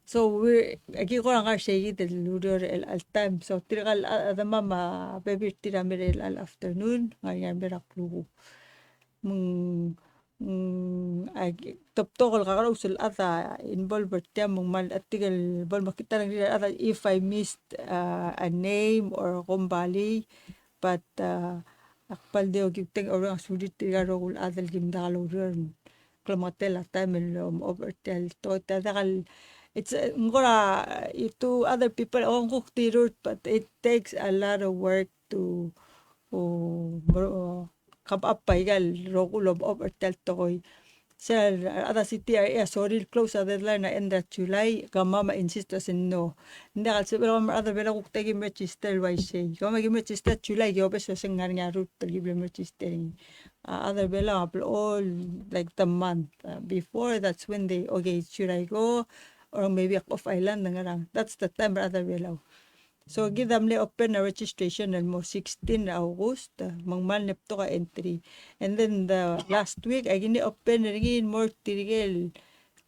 So we, aki kora ngar sei kid el ureor er chelecha el taem. So tirka el, a, a chedemam a bebil er tir a mei er chelecha el afternoon, ngar er ngii a mei er a klukuk. Me ng, mm, a, te betok el kakerous el chad a involve er tiang me ng kmal, a tirke el bo lemekngit a rengrir a rechad, if I missed, uh, a name or kombalii, but, uh, ak kmal di okiu tang, orrenges a sulir tirka el rokui el chad el kim diak loureor el klemengetel a taem el omechob er tia el tekoi. Tia diak el, it's, uh, ng kora, uh, to other people, oh, ng kuk tirurt, but it takes a lot of work to, uh, come up a ika el rokui el omechob er tia el tekoi. Sel, a, a C T R A a sorir el close a deadline er a end er a July, kemam a insist el uasei no. Ng diak el sebechel el kemam a rechad er a Belau kuk ta kim register el uaisei. Kemam a kim register July, ki obes el uasei ng ngar er ngii a route el ki bla register er ngii. A, a rechad er a Belau a blechoel, like, the month, uh, before, that's when they, okay, should I go? Or maybe ak off island, ng ngerang. That's the time er a rechad er a Belau. So kid a mle open a registration el mo sixteen er a August, uh, me ng kmal mle betok a entry. And then the last week, aki mle open er ngii el mo er tirke el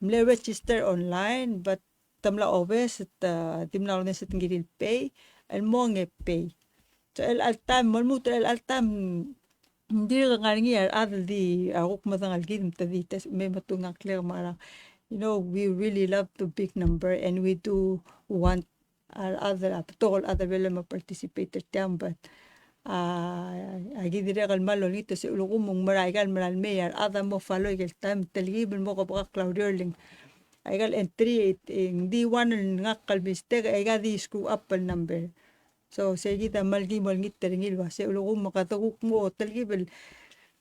mle register online, but te mla obes, te, di mla orrenges e te ngii di el pay, el mong e pay. So chelecha el taem, mo lmuut er chelecha el taem, ng dirk ngar er ngii a rechad el di, a, kuk medengelii kid me te di test, me, me te ngak el kmal, you know, we really love the big number and we do want a rechad, a betok el chad er a Belau el mo participate er tiang, but, a, aki dirrek el kmal olengit el se ulekum ng mera ika el mera el mei a rechad a mo follow aike el taem, telkib el mo kebekakl a ureor el ng, aika el entry, e ng di one el ngak el mistake, aika di screw up el number. So sei kid a kmal kim olengit er ngii el uasei ulekum me kede kuk mo telkib el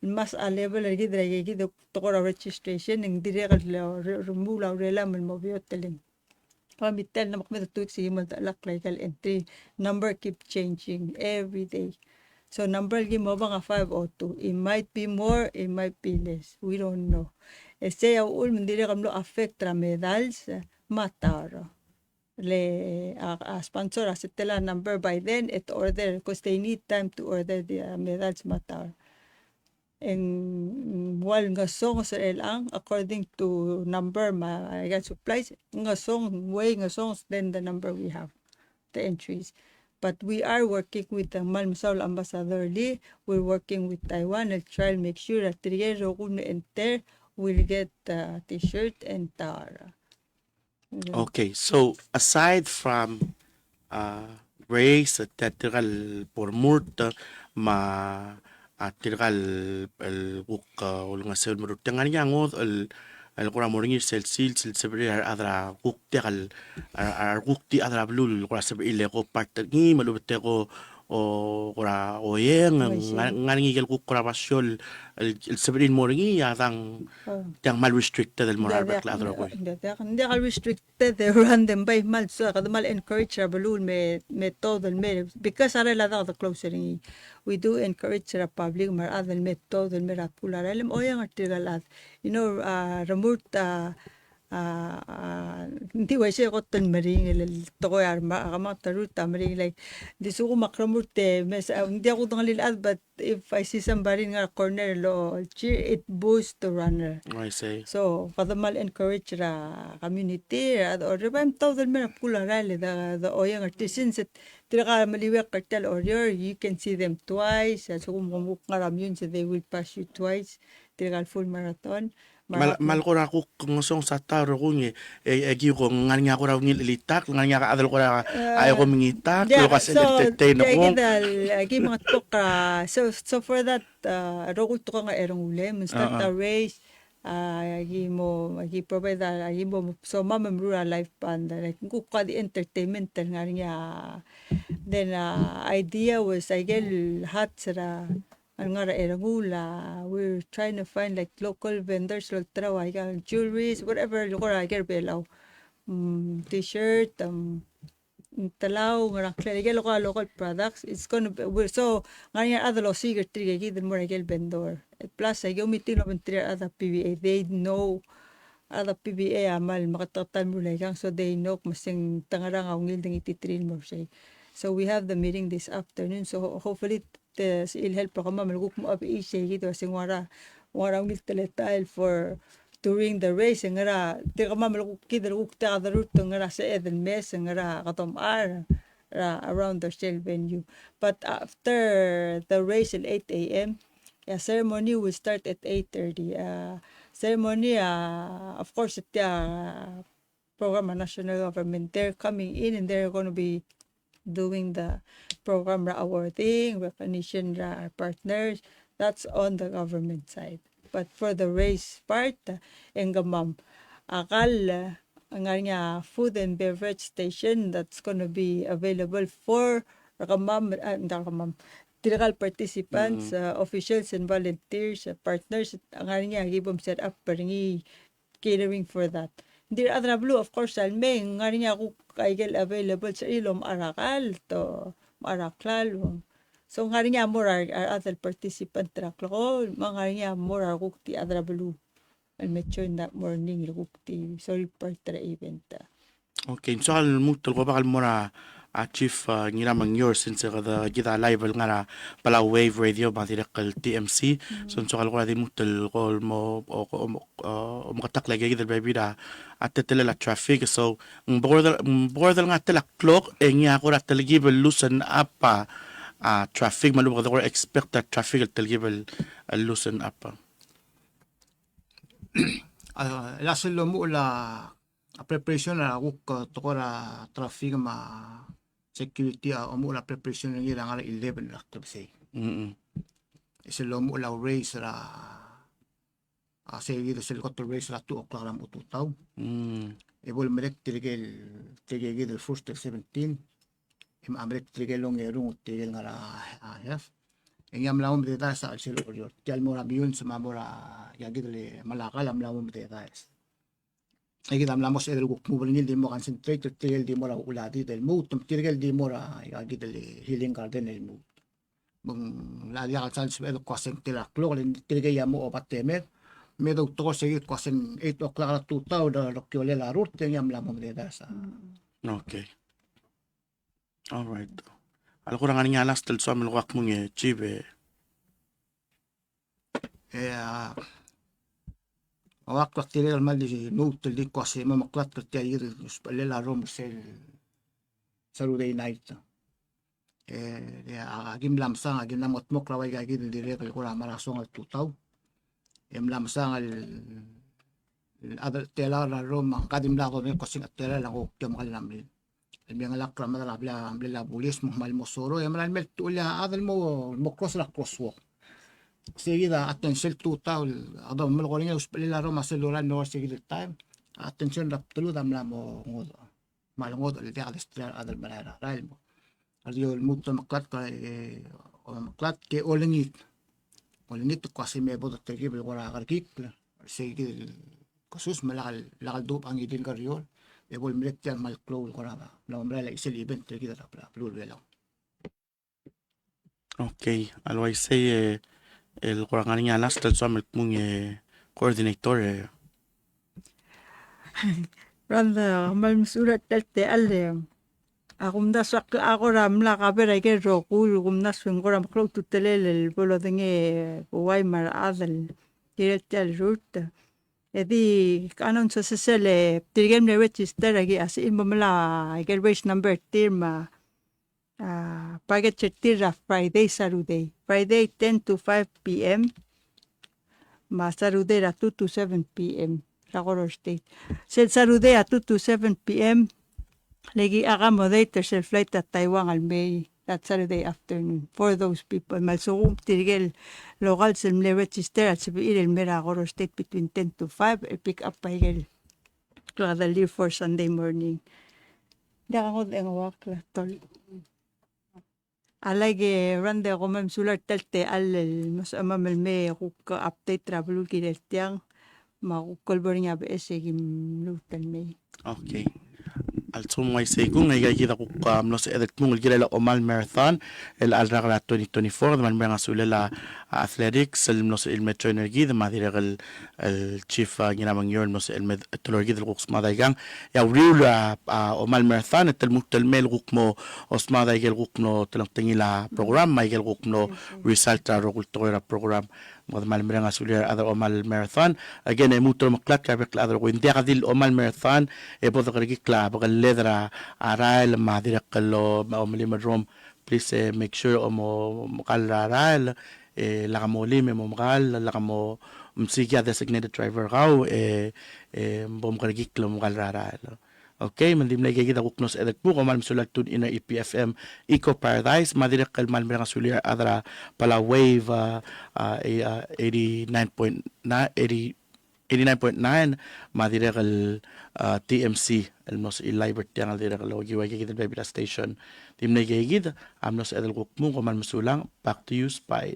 ngmasech a level er kid er aike kid el tekoi er a registration, e ng dirrek el re-, remuul a urelam el mo beot el ng. Kemiu a mei, me kemiu a two weeks e ki mo delak aika el entry. Number keep changing every day. So number el ki mo obang a five oh two. It might be more, it might be less. We don't know. E sei a uchul me ng dirrek el mlo affect er a medals, e, me a tower. Le a, a sponsor a settle a number by then, e te order, 'cause they need time to order the, uh, medals me a tower. E ng ua el ngesonges er chelechang, according to number me a, aika el supplies, ngesonges, way ngesonges than the number we have, the entries. But we are working with the, kmal mesaul Ambassador Lee, we're working with Taiwan, el try el make sure that tirke el rokui el enter will get, uh, T-shirt and tower. Okay, so aside from, uh, race, tia tirka el bo remurt, me a, a, tirka el, el kuk, uh, olengeseu el meruul, te ngar er ngii a ngodech el, el kora mo er ngii er sel sils el sebechir a rechad er a kuk diak el, a, a kuk di chad er a beluu el kora sebechir el ko part er ngii, me a lechub e te ko o kora oieng, ngar, ngar er ngii ikel kuk kora basio el, el sebechir el mo er ngii, a dang, tiang kmal restricted el mo er a rebek el chad el rokui. Ng diak, ng diak el restricted, e random bai kmal, so kede kmal encourage er a beluu el me, me tuobed el me, because a rael a diak de close er ngii. We do encourage er a public me a rechad el me tuobed el me er a bkul a rael el oieng er tirka el chad. You know, a, remurt, a, a, a, ng di uaisei kot el meringel el tekoi a rema-, a kemanget a rurt a meringel, like, ng di sekum ak remurt e, me se, ng diak kudengelii el chad, but if I see somebody ngar er a corner el cheer, it boosts the runner. I see. So, kede kmal encourage er a community, er a, or, er a bai mtuobed el me er a bkul a rael, de, de oieng er tir since tirka el meliuekl er tia el Oreor, you can see them twice, a sekum kom kuk ngar er a immune, so they will pass you twice, tirka el full marathon. Me a, me a kora kuk ngesonges a ta er a rokui e, e, e ki ko ngar er ngii a kora ungil chelitakl, ngar er ngii a chad el kora a eko mengitakl, el kora se entertain er a kuk. Aki mengetpok a, so, so for that, a, rokui el tekoi er a Cherengul, me ng start a race, a, aki mo, aki provide a, aki mo, so me a meruul a live band, like, ng kuk a di entertainment el ngar er ngii a, then, a, idea was, aikel hats er a, el ngar er a Cherengul, a, we're trying to find, like, local vendors el olterau aika el jewelries, whatever, el kora aikel Belau. Mm, T-shirt, um, telau, ngerang klel, aikel kora local products. It's gonna be, we're so, ngar er ngii a rechad el osiik er tirke kid el mo er aikel vendor. Plus, aike el meeting el obengterir a rechad er a P V A, they know, a rechad er a P V A a kmal meketeketang el meruul aikang, so they know, me se ng te ngerang a ungil dengititerir el mo er sei. So we have the meeting this afternoon. So ho-, hopefully, te, se el help er kemam el kuk mo update er kid, se ng ua ngera, ua ngera ungil teletael for during the race, e ngera, tirke kemam el kuk kid el kuk diak derurt, e ngera sebeched el mes, e ngera kede omechar er a, around the sale venue. But after the race el eight A M, yeah, ceremony will start at eight thirty. Uh, ceremony, uh, of course, tia program a national government, they're coming in and they're gonna be doing the program er a awarding, recognition er a partners. That's on the government side. But for the race part, uh, e ng kemam a kall, uh, ng ngar er ngii a food and beverage station that's gonna be available for kemam, uh, ng di kemam, tirke el participants, uh, officials and volunteers, uh, partners, ng ngar er ngii a ki bo mset up er ngii catering for that. Ng di a rechad er a beluu, of course, a le mei, ng ngar er ngii a kuk aike el available, se el omechar a kall, te omechar a klalo. So ng ngar er ngii a mo er a, a rechad el participant er a klekool, me ng ngar er ngii a mo er a kuk di chad er a beluu el me join that morning el kuk di sorir el part er a event. Okay, ng soak el lmuut el kobak el mo er a, a, Chief, a, Ngiramengior, since kede kid a live el ngar er a Palau Wave Radio me a dirrek el T M C. So ng soak el kora di lmuut el ko el mo, o, o, o, omeketakl aike kid el bebil er a, a teletelel a traffic. So ng bo kora, ng bo kora el ngar er a tela klok, e ngii a kora telkib el loosen up a, a, traffic, me a lebo kede kora expect a traffic el telkib el, el loosen up. A, el sel lomuchel a, a preparation er a kuk, a, tekoi er a traffic me a security, a, omuchel a preparation er ngii er a ngar er a eleven er a klebesei. Mm-mm. E sel lomuchel a race er a, a, se kid sel kot el race er a two o'clock er a tutau. Mm. E bo lemerek tirke el, tirke kid el first el seventeen. E me a merek tirke el ongerung, tirke el ngar er a, a, half. E ngii a mla mo mededaes a chelsel a Oreor. Tia el mo er a Meyuns me a mo er a, ika kid el Malakal a mla mo mededaes. E kid a mla mo sebeched el kuk move er ngii el di mo concentrate er tirke el di mo er a Uladid el lmuut, me tirke el di mo er a, ika kid el Healing Garden el lmuut. Me ng locha diak el chance el sebeched el kmo se ng tela klok, le tirke a mo oba temed. Me de outekoi se kid el kmo se ng eight o'clock er a tutau, de, de kiolel a rurt, e ngii a mla mo mededaes a. Mm. Okay. All right. A le kora ngar er ngii a last el soam el kuk kmung e Chief e. E a, a ua kuk tirke el kmal di lmuut el di kmo se mo meklatk er tia kid el usbechel a rrom er sel Saturday night. E, e a, a ki mla msang, a ki mla mo dmokl er a ua ika kid el dirrek el kora mera song el tutau. E mla msang el, el chad el telaol er a rrom, a ngka di mla domengei el kmo se ng chetelael a ngka el kmo ng mekall a mlil. El me ngelakl er a medal a blil, blil a bulis me ng kmal mo soro, e mera el me tulia a chad el mo, mo cross er a crosswalk. Se kid a attention el tutau, a kede melekoi er ngii a usbechel a rrom a sel lorael el mlo er se kid el taem. A attention er a bdelud a mla mo ngodech. Me a lengodech el diak a distract er a chad el merael er a rael mo. A di lmuut el omeklatk, e, omeklatk e olengit. Olengit el kmo se me bo de telkib el kora kerekikl er se kid el kesus me lak el, lak el dubech a ngii di el kerior, e bo lemerek tia el kmal klou el kora mla mo merael a chisel event er kid er a beluu er a Belau. Okay, a le uaisei e, el kora ngar er ngii a last el soam el kmung e coordinator e. Randa, kmal mesulang er tia el techall e. A kumdasu a kora mla cover aike el rokui, kumdasu e ng kora meklou a ultutelel el bo lodengei e buai me a rechad el kirel tia el rurt. E di kanoun sesesel e tirke el mle register a ki a sebechir el mo melai aike el race number er tir me a, a, package er tir er a Friday, Saturday. Friday ten to five P M. Me a Saturday er a two to seven P M er a Koror State. Sel Saturday a two to seven P M, le ki accommodate er sel flight er a Taiwan el mei that Saturday afternoon for those people. Me a lsekum tirke el locals el mle register a sebechir el mei er a Koror State between ten to five, el pick up aike el klekedellir for Sunday morning. Diak a ngodech e ng ua kltol. Alike, Randa, kom kmal mesulang er tia el techall el mosechemam el mei e kuk update er a beluu el kirel tiang, me a kuk bo er ngii a beches e kim lmuut el mei. Okay. A lsekum ng uaisei kung, e aika kid a kuk, a, mlo sebeched el kmung el kirel a Omal Marathon, el chelecha el rak er a twenty twenty-four, e kmal mereng a sulel a, a, athletics, el mlo sebechir el me join er kid, me a dirrek el, el chief, a, Ngiramengior, el mlo sebechir el me, teloi er kid el kuk smaod aikang. E a uriul er a, a, Omal Marathon, e te lmuut el mei el kuk mo, o smaod aike el kuk mlo telengtengil a program, me aike el kuk mlo result er a rokui el tekoi er a program. Me kede kmal mereng a sulir a rechad er a Omal Marathon. Again, e lmuut el omeklatk er a bek el chad el rokui. Ng diak di el Omal Marathon, e bo dekerekikl a bekelled er a, a rael me a dirrek el o, omelim el rrom. Please, e, make sure e mo, omekall er a rael, e, lak molim e momekall, lak mosiik a designated driver er kau, e, e, bo mekerekikl el omekall er a rael. Okay, me ng di mle aika kid a kuk mlo sebeched el kmung, kom kmal mesulang el tune in er a E P F M Eco Paradise, me a dirrek el kmal mereng a sulir a rechad er a Palau Wave, a, a, a, eighty-nine point nine, eighty, eighty-nine point nine, me a dirrek el, a, T M C, el mlo sebechir el live er tiang, el dirrek el okiu aika kid el bebil er a station. Di mle aika kid a mlo sebeched el kuk kmung, kom kmal mesulang, back to you, Spy.